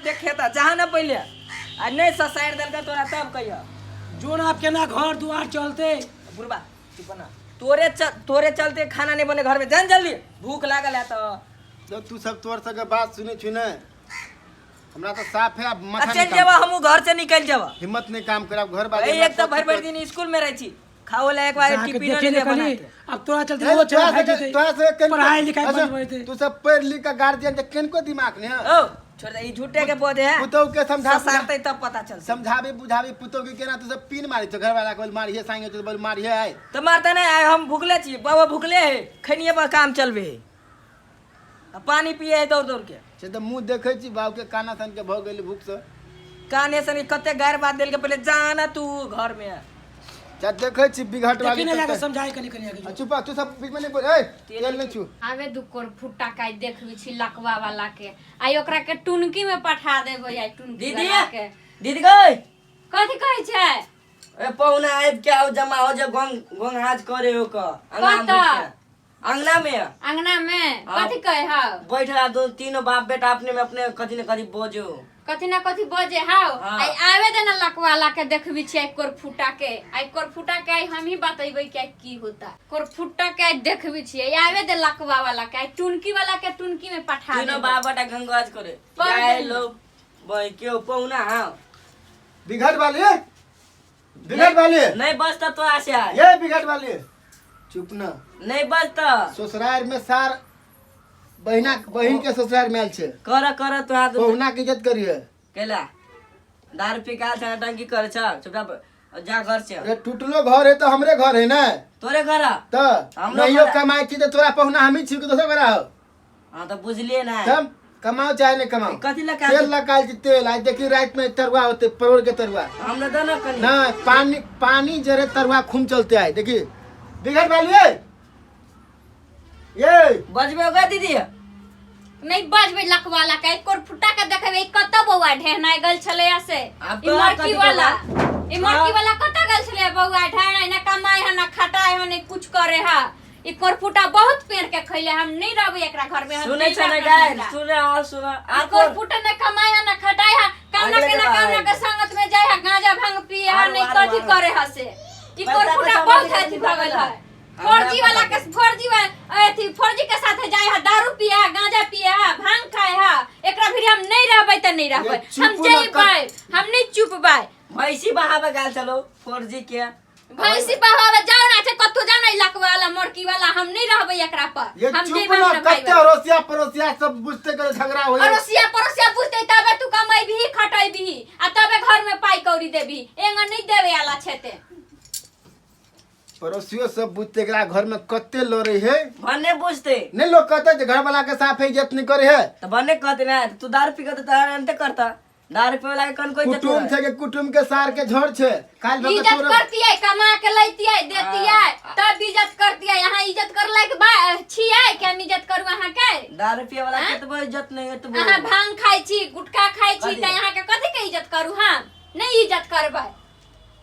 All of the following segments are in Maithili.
झूठे खेता जहाँ ना पहिले आ नहीं ससार देलका तोरा तब कहिया। जोन आप केना घर दुआर चलते। बुढ़बा चुप ना, तोरे चलते खाना नहीं बने घर में, जान जल्दी भूख लागल है तो। जब तू सब तोर सबके बात सुनै छु ने, हमरा तो साफ है अब आ माथा चल नहीं काम जेबा, हमहू घर से निकल जेबा। हिम्मत नहीं काम करे अब घर बाजे। ए, एक तो भर भर दिन स्कूल में रह छी, खाओ ला एक बार जाके टिफिन देखे नहीं ने बना कनी के। अब तोरा चलते वो चला भाग जेतै, तोरा से कनिको- पढ़ाई लिखाई अच्छा, बंद होइतै। तू सब पढ़ लिख के गार्जियन के किनको दिमाग नहीं है। ओ छोड़ दे, ई झूठे के पौधे है। पुतहु के समझा ससारते तब पता चलते। समझाबी बुझाबी पुतहु के केना तू सब पीन मारी छौ, घर वाला के बोल मारिहे संगे तो बोल मारिहे आइ। तो मारता नहीं आए, हम भूखले छी बाबा, भूखले है, खनिए पर काम चलबे है, आ पानी पिए है दौड़ दौड़ के। से तऽ मुँह देखै छी बाबू के, काना सन के भऽ गेल भूख से। काने सन कते गारि बात देल के पहिले जाना तू घर में। जा देखै छी बिघट देखी वाली ने जाके कते। समझाई कनी कनी आके। आ चुप आ, तू सब बीच में नहीं बोल, ए तेल नहीं छू। आवे दू कोर फुट्टा काई देखबी छी लकवा वाला के, आई ओकरा के टुनकी में पठा देबै आई टुनकी दीदी वाला के। दीदी गई। कथी कहै छै? ए पौना आबि के आओ जमा हो जे गोंग गोंग हाज करे हो क अंगना में कतऽ? बैठ के। अंगना में। अंगना में? हाँ। कथी कहे हौ? बैठल आ दो तीनों बाप बेटा अपने में अपने कथी न कथी बोजो। कथी ना कथी बजे हौ? हाँ। आई आवे दे ना लकवा ला के देखबी छी आई कोर फुटा के, आई कोर फुटा के आई हम ही बतेबै कि आई की होता। कोर फुटा के आई देखबी छी, आई आवे दे लकवा वाला के, आई टुनकी वाला के टुनकी में पठा तीनों देबै। बाप बेटा गंगाज करे पर जाए देबै। लो बई क्यों पौना। हाँ बिघट वाली, बिघट वाली नहीं बचता तो आशा। ये बिघट वाली चुप ना। नहीं बचता। ससुराल में सार बहिना बहिन के ससुराल में आयल छै। कर कर तो हाथ पहुना के इज्जत करिए। केला दारू पी के आयल छ, टंकी करे छ, चुपचाप जा घर से। अरे टूटलो घर है तो हमरे घर है ना। तोरे घर है? तो हमरो नहियो घर है। कमाई छी तो तोरा पहुना हमही छी कि दोसर गोरा हो? हाँ तो बुझलिए ना। तब कमाओ चाहे नहीं कमाओ। कथी लगा तेल लगाल छी तेल, आज देखी रात में तरुआ होते परोड़ के तरुआ। हमरा दो ना कनी। ना पानी पानी जरे तरुआ खूम चलते आए देखी बिगड़ वाली है ये। बजबे होगा दीदी? नहीं बजबै लकवा ला के कोर फुटा के देखबै कत बौआ ढेहनाइ गेल छलै से। आब ई तोरा मरकी कथी वाला करबा? ई मरकी हाँ। वाला कत गेल छलै बौआ ढेहनाइ, ना कमाइ है ना खटाइ है ना कुछ करे है। ई कोरफुटा बहुत पेड़ के खैले, हम नहीं रहबै एकरा घर में, हम सुनै नहीं छ ने रहबै गाय एकरा। सुन आ सुन आ ई कोरफुटा न कमाए है न खटाए है, कामना अगले के के ना कामना बाद। के संगत में जाए है, गांजा भांग पिए है, आरो, नहीं आरो, कथी आरो। करे है से। ई पैसा कोरफुटा पैसा बहुत वाली अथी कथी भगल है। हमरा फौजी वाला पता के फौजी अथी फौजी के साथ जाए है, दारू पिए है, गांजा पिए है, भांग खाए है, एकरा फिर हम नहीं रहबै त नहीं रहबै, ये चुप हम ना कर। जइबै, हम नहीं चुपबै। भैंसी बहावे गेल छलो 4G के। भैंसी बहावे जाओ ना छै कतौ जाओ ना इलाका वाला मोरकी वाला, हम नहीं रहबै एकरा पर। ये हम चुप जइबै ना, अपना भाई कते बहिन। अड़ोसिया पड़ोसिया सब बुझते के झगड़ा होय। अड़ोसिया पड़ोसिया बुझते तबे तू कमेबही खटेबही आ तबे घर में पाई कौड़ी देबही, एंगा नहीं देवे वाला छै ते। पड़ोसियो सब बुझते एकरा घर में कते लड़े है। भने बुझते नहीं लोग कहते जे घर वाला के साफ इज्जत नहीं करे है। तो भने कहते ना तू दारू पी के तो तारा अंत करता, दारू पीवे लागे कौन कोई कुटुम छै के कुटुम के सार के झोर छै काल भऽ के इज्जत तोरो करतियै कमा के लैतियै देतियै तब इज्जत करतियै। यहाँ इज्जत कर लायक बा छियै कि हम इज्जत करू अहाँ के? दारू पिए वाला के तो इज्जत नहीं है तो अहाँ भांग खाइ छी गुटखा खाइ छी कथी? तऽ अहाँ के कथी के इज्जत करू? हम नहीं इज्जत करबै।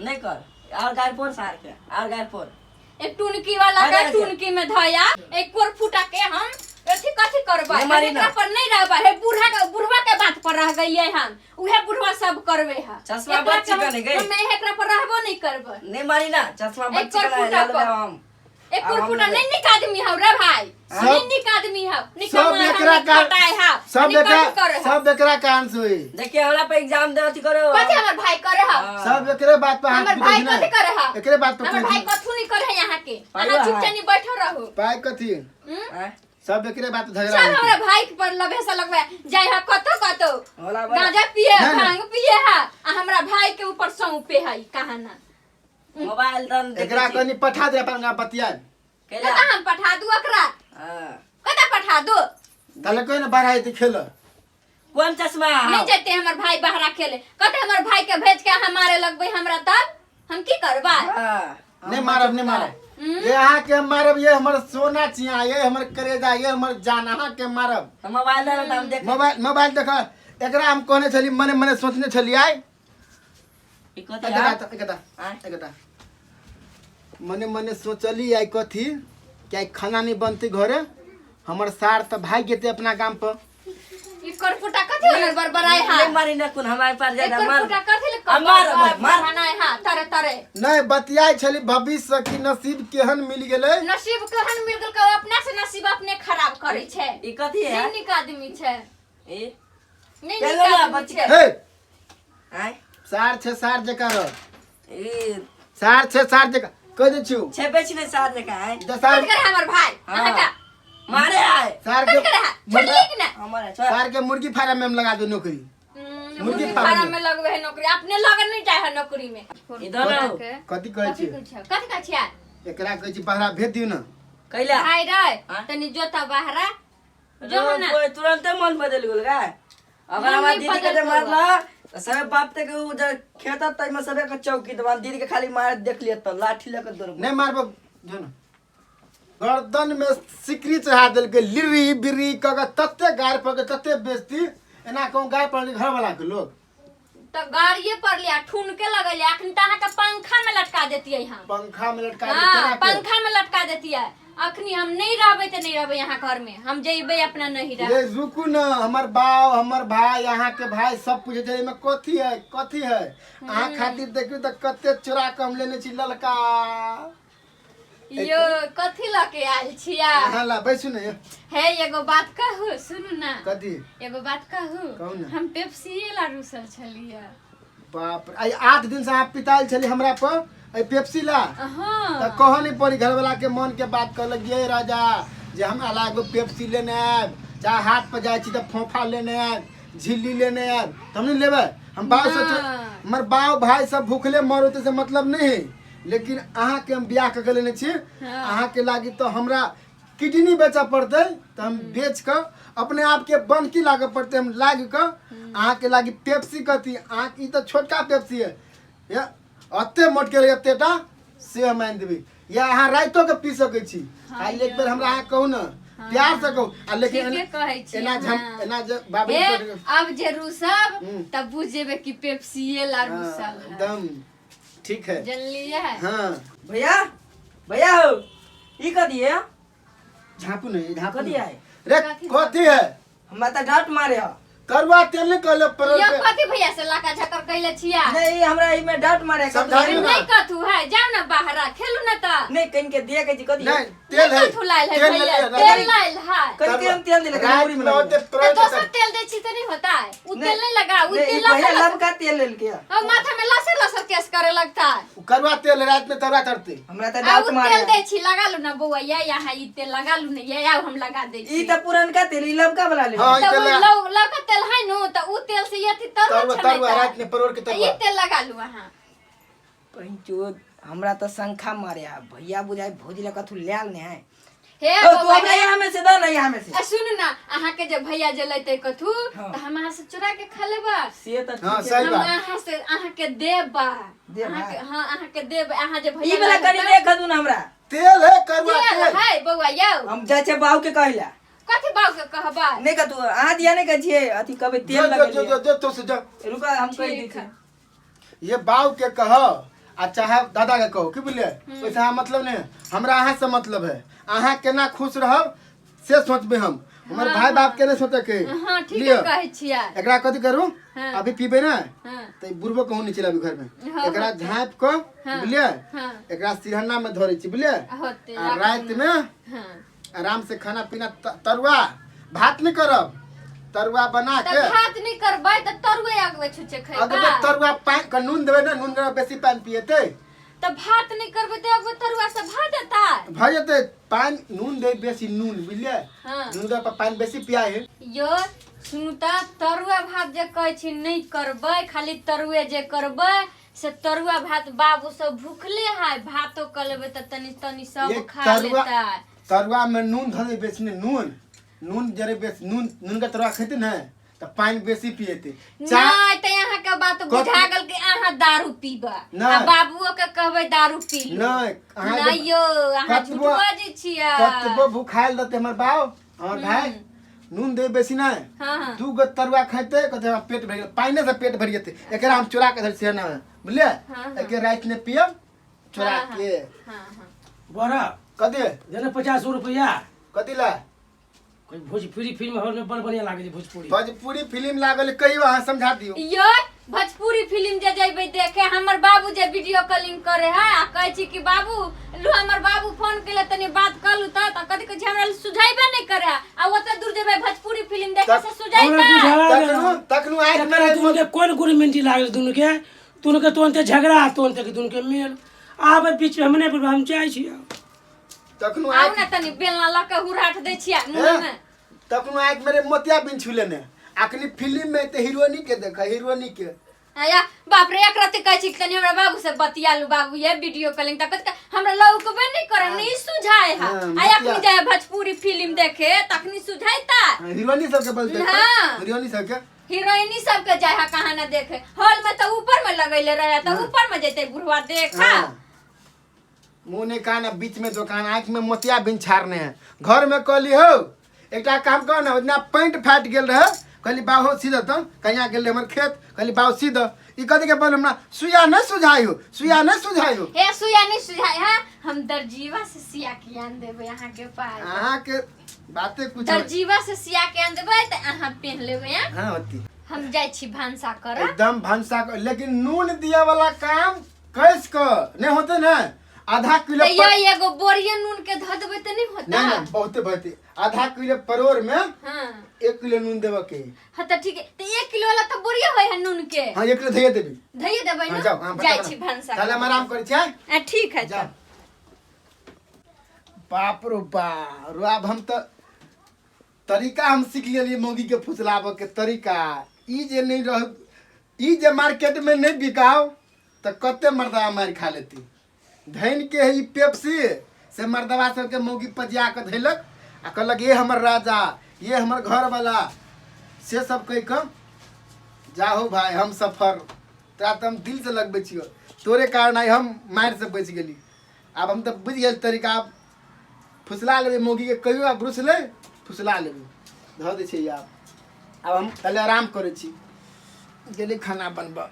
नहीं कर और गाय पोर सार के और गाय पोर। एक टुनकी वाला के अरे, अरे। टुनकी में धया एक कोर फुटा के हम अथी कथी करबै? नहीं मारी हम ना। एकरा पर नहीं रहबै, हे बूढ़ा के बुढ़वा के बात पर रह गइयै हम, उहे बुढ़वा सब करबै है। चश्मा एकरा बच्ची के हम- कने गई। हम एकरा पर रहबो नहीं करबै। नहीं मारी ना चश्मा एक बच्ची कोर कने फुटा ले लेबै पर। हम। एक कोर आब हम फुटा लेबै। नहीं निक आदमी हौ रे भाई, सब- नहीं निक आदमी हौ, निक सब कमाए हौ, एकरा निक का खटाए हौ, सब निक एकरा कथी करे हौ। सब एकरा कारण से होई। देखिए हमरा पे एग्जाम दे अथी करो। कथी हमर भाई करे हौ? हाँ। सब एकरे बात पर हाथ हमर भाई पीटै छै कथी ने। करे हौ? एकरे बात पर हमर भाई पीटै छै। कथू नहीं करे है यहाँ के, पाइ अहाँ है। चुपचाप बैठल रहू। पाइ कथी? हम्म? आँय? सब एकरे बात पर झगड़ा सब होइ छै। हमरा भाई पर लभेसा लगवे जाय हा कतो कतो होला बड़ा। गांजा पिए ना, ना। भांग पिए हा आ हमरा भाई के ऊपर सौंपे है ई कहाना। मोबाइल दन देखै एकरा छी। कनी पठा दे अपन गाँव बतिया। कैला? कता हम पठा दू ओकरा? हाँ। कता पठा दू? ताले कोई ना बाहर आयते खेल। कोन चश्मा? नहीं जेते हमर भाई बाहरा खेले, कते हमर भाई के भेज के अहाँ मारे लगबै हमरा तब हम की करबै? हाँ। नहीं मारब, नहीं मारब। ये अहाँ के हम मारब, ये हमर सोना छिया, ये हमर करेजा, ये हमर जान, अहाँ के मारब। तो मोबाइल दे ना हम देख। मोबाइल मोबाइल देख, एकरा हम कहने छली मने मने सोचने छली आइ। ई कथी एकटा है? एकटा आँय? एकटा मने मने सोचली आइ कथी कि आइ खाना नहीं बनते घरे, हमर सार तऽ भागि जेतै अपना गाम पर। ई करफुटा कथी होनर बरबराय हा नहीं मारी ना कुन हमारे पास एक ज्यादा मार करफुटा कथी ले आ, मार, मार, मार। बनाय हा तरे तरे नहीं बतियाई छली भविष्य की नसीब केहन मिल गेलै। नसीब केहन मिल गेल के अपना से नसीब अपने खराब करै छै। ई कथी है? नहीं नीक आदमी छै। ई नहीं चलो नीक ना, आदमी बच्ची छै। हे आय सार छै सार जकाँ रह। ई सार छै सार जकाँ कह दै छियौ। छेपे छी ने सार जकाँ आय। जे सार कथी करे हमर भाई हाँ। अहाँ का मारे आय सार कथी के करे हा छोड़लियै कि ना? हमारे छोड़। सार के मुर्गी फार्म में हम लगा दू नौकरी। मुर्गी मुर्गी फार्म फार्म में। में लगबे है नौकरी अपने लगन नहीं जाए है नौकरी में। इधर आओ। कथी कहै कथी छी? कहै छियै? कथी कहै छियै? एकरा कहै छी बहरा भेज दियौ ने। कैला भाई रे हाँ? तनी जोता बहरा जो ना कोई तुरंते मन बदल गेल का अगर मन हमार नहीं दीदी के बदल जे मारला तो सबे बाप ते के उ जे खेत तई में सबे के चौकी दबान दीदी के खाली मार देख लिया तो लाठी लेके दौड़। नहीं मारबो जो न गर्दन में सिकरी चढ़ा देलकै लिरी बिरी कऽ के तते गारि पड़ के तते बेइज्जती एना कहूँ गारि पड़ल घर वाला के लोग। तो गाड़िए पर लिया ठून के लगल अखन त अहाँ के पंखा में लटका देतियै हम। पंखा में लटका देतियै हाँ, केना के? पंखा में लटका देतियै। अखनी हम नहीं रहबै त नहीं रहबै यहाँ घर में हम जइबै अपना नहीं रहबै। ये रुकू न हमर बाप हमर भाई अहाँ के भाई सब पूछे छै एहिमे कथी है कथी है अहाँ खातिर देखियौ त कते चोरा के हम लेने छी ललका। यो कथी लऽ के आयल छियै? अहाँ ला बैसू ने। हे एगो बात कहू सुनू ना। कथी? एगो बात कहू कहू ने। हम पेप्सीए ला रुसल छलियै। बाप रे, आइ 8 दिन से अहाँ पितायल छली हमरा पर एहि पेप्सी ला। हाँ। तऽ कहऽ नहि पड़ी घरवाला के मन के बात कहलक ये राजा जे हमरा ला एगो पेप्सी लेने आयब चाहे हाथ पर जाइ छी तऽ फोफा लेने आयब झिल्ली लेने आयब तऽ हम नहि लेबै। हम बाप सोच हमर बाप भाई सब भूखले मरोते से मतलब नहीं है लेकिन अहाँ के हम बियाह कऽ के लेने छी। अहाँ के लागी तो हमरा किडनी बेचऽ पड़तै तऽ हम बेच कऽ अपने आप के बनकी लागऽ पड़तै हम लागि कऽ अहाँ के लागी पेप्सी कथी अहाँ ई तऽ छोटका पेप्सी है या एते मोट के एतेटा से हम आनि देबै या अहाँ राइतो के पी सकै छी। खाली एक बेर हमरा अहाँ कहू ने प्यार से कहू आ लेकिन ठीके कहै छी एना अहाँ। एना जे बाबू हे, अब जे रुसब तब बुझ जेबै कि पेप्सीए ला रुसल है। एकदम ठीक है जनलियै? हाँ। भैया भैया हो ई कथी है? झाँपू नहीं झाँपू कथी है? रे कथी है? हमरा तऽ डांट मारे है। करुआ तेल नहीं कहले परल यो पे। कथी भैया से लाका झकर कैले छिया? नहीं हमरा ई में डांट मारे है। समझाइए ना। नहीं कथू है जाओ ना बाहर खेलू ना त। नहीं कहीं के दिया के जी कथी नहीं तेल है। कथू लायल है तेल भैया? ले ले, तेल लायल है। कहीं के हम तेल दिले रात मुरी में में होते लगा। तो परल दोसर पे। तेल दै छी त नहीं होता है उ नहीं, तेल नहीं लगा उ नहीं, तेल ई भैया लसर लमका तेल लेलके है। और माथा में लसर लसर केस करे लगता है। उ करुआ तेल रात में तरुआ तरते। हमरा त आ डांट उ मारे तेल है। दै छी लगा लू ना बौआ या यहाँ ई तेल लगा लू ना ये आओ हम लगा दै ई छी। त पुरनका तेल ई लमका वाला ले। हाँ, ई त तेल उ लगा। लौ लौका तेल है नु त उ तेल से अथी तरुआ तरुआ छनैता। तरुआ रात में परोड़ के ई तरुआ। तेल लगा लू अहाँ। पंचो हमरा त शंखा मारे है भैया बुझाई भौजी ला कथू लायल ने है। हे ओ, तू बौआ, हमरा यहाँ में से द ना यहाँ में से। आ सुन ना अहाँ के जे भैया जे लेते कथू हाँ। त हम अहाँ से चुरा के खा लेबा। से त हाँ, ठीक है। सही हम बात। अहाँ से अहाँ के देबा। देबा? अहाँ के हाँ अहाँ के देब अहाँ जे भैया ई वाला लेतै। कनी देख दू ना हमरा। तेल है करुआ तेल तेल। है बौआ यौ। हम जाइ छै बाबू के कहिला। कथी बाबू के कहबा? नहीं कथू अहाँ दिया नहीं कहिए अथी कबे तेल जो जो जो लगेलिए। जो तो से जो रुका हम कहि दै ठीक छी। है। ये बाबू के कहो आ चाहे दादा के कहो की बुझलिए वैसे अहाँ मतलब नहीं है हमरा अहाँ से मतलब है। अहाँ केना खुश रहब से सोचबे हम हमर भाई बाप के नहीं सोचे के। हाँ ठीक लिअ। कहै छियै। एकरा कथी करू हाँ। अभी पीबे ना हाँ। त ई बुढ़बो कहूँ नहीं चलाबी घर में। हाँ, एकरा झाँप के हाँ। बुझलिए हाँ। एकरा सिरहना में धरे छी बुझलिए होते आ रात में हाँ। आराम से खाना पीना तरुआ भात नहीं करब तरुआ बना त के भात नहीं करबै त तरुए अगवे छुछे खैबा। अगबे तरुआ पानि के नून देबै ना नून के बेसी पानि पिएतै। त भात नहीं करबै त अगवे तरुआ से भा जेतै। भा जेतै पानि नून दे बेसी नून बुझलिए हाँ। नून दे पर पानि बेसी पियाए है। यो सुनू त तरुआ भात जे कहै छी नहीं करबै खाली तरुए जे करबै से तरुआ भात बाबू सब भूखले है भातो क लेबै त तनी तनी सब ये खा तरुआ लेतै। तरुआ में नून धरे बेसी ने नून नून जरे बेसी नून नून के तरुआ खेते ने त पानि बेसी पिएते। नहीं त यहाँ के बात बुझा गेल कि अहाँ दारू पीबा नहीं। आ बाबुओ के कहबै दारू पी लू। नहीं, अहाँ नहीं यो अहाँ झूठ बाजै छियै। कतबो भूखायल रहतै हमर बाप हमर भाई नून दे बेसी नहीं। हाँ, हाँ। दू गो तरुआ खेतै कहतै हमरा पेट भरि गेल पानिए से पेट भरि जेतै। एकरा हम चोरा के धरि से ना बुझलियै। हाँ, हाँ। एके राति में पियब चोरा हाँ, के। हाँ, हाँ। बड़ा कथी? देने 50 रुपया। कथी ला? कोई भोजपुरी फिल्म हॉल में बड़ बढ़िया लागल भोजपुरी। भोजपुरी फिल्म लागल, कहियो अहाँ समझा दियो। यो भोजपुरी फिल्म जे जेबै देखे, हमर बाबू जे वीडियो कॉलिंग करे है आ कहै छी कि बाबू लू, हमर बाबू फोन केले, तनी बात कर लू, त कथी कहै छी, हमरा सुझाइबे नहि करे है आ ओते दूर जेबै भोजपुरी फिल्म देखे से सुझाइता? हमरा बुझा तखनो तखनो आँखि एकरा में दुनू के कोन गुरु मिंटी लागल? दुनू के, दुनू के तुरंते झगड़ा, तुरंते के दुनू के मेल। आब बीच में हम नहि बोलबै, हम जाइ छी। तखनो आउ आँखि ने, तनी बेलना लऽ के हुराठ दै छियै मुँह में। तखनो आँखि मेरे मोतिया बिन छुले ने। अखनी फिल्म में ते हीरोइनी के देख, हीरोइनी के। आया बाप रे, एक रति कहै छी कि तनी हमरा बाबू से बतिया लू बाबू, ये वीडियो कॉलिंग, त कथी हमरा लौकबे नहि करे, नहीं सुझाए हा। हाँ, आ बतिया। अखनी जाए भोजपुरी फिल्म देखे तखनी सुझाइता? हाँ, हीरोइनी सबके बोलते। हाँ। हीरोइनी सबके। हीरोइनी सबके जाए हा कहाँ ना देखे हॉल में, त ऊपर में लगैले रहे, त ऊपर में जैते बुढ़वा देखा। हाँ। मुँह ने कान आ बीच में दुकान, आँख में मोतिया बिन छाड़ने है। घर में कहली हो एकटा काम कर ना, ओदिना पैंट फाटि गेल रहे, कहली बाहो सी दे, कहिया गेल रहे हमर खेत, कहली बाहो सी दे। ई कथी के पहले हमरा सुइया नहीं सुझाई हो, सुइया नहीं सुझाई हो। हे, सुइया नहीं सुझाए हा, हम दर्जीवा से सिया के आन देबै अहाँ के पास। अहाँ के बाते कुछ और- दर्जीवा से सिया के आन देबै त अहाँ पेन लेबै, हाँ? हाँ, होती। हम जाइ छी भानसा करऽ। एकदम भनसा लेकिन नून दिया वाला काम कैस क नहीं होते ना, आधा किलो तऽ ये एगो बोरिया नून के धऽ देबै तऽ नहीं होता? नहीं नहीं, बहुते बहुते। आधा किलो परोर में 1 किलो नून देबे के। हाँ, तऽ ठीक है, तऽ 1 किलो वाला तऽ बोरिया होय है नून के। हाँ, 1 किलो धैया देबी। धइए देबै हाँ, ना। जाओ, हाँ। जाइ छी भनसा। ताले हम आराम करै छी, हाँ? आ, ठीक है। जाओ। तब बाप रो बाप रो, आब हम तऽ तरीका हम सीख लेलियै मौगी के फुसलाबऽ के तरीका। ई जे नहीं रह, ई जे मार्केट में नहीं बिकाओ तऽ कते मर्दवा मारि खा लेती। धनि के है ई पेप्सी से मर्दवा सबके मौगी पजिया कऽ धैलक आ कहलक ये हमर राजा, ये हमर घरवाला, से सब कहि कऽ। जाहो भाई, हम सफर तोरा तऽ हम दिल से लगबै छियौ, तोरे कारण आइ हम मारि से बचि गेली। आब हम तऽ बुझि गेल तरीका, आब फुसला लेबै मौगीके। कहियो आब रुसलै, फुसला लेबै। धऽ दै छियै आब। आब हम पहिले आराम करै छी, गेली खाना बनबऽ।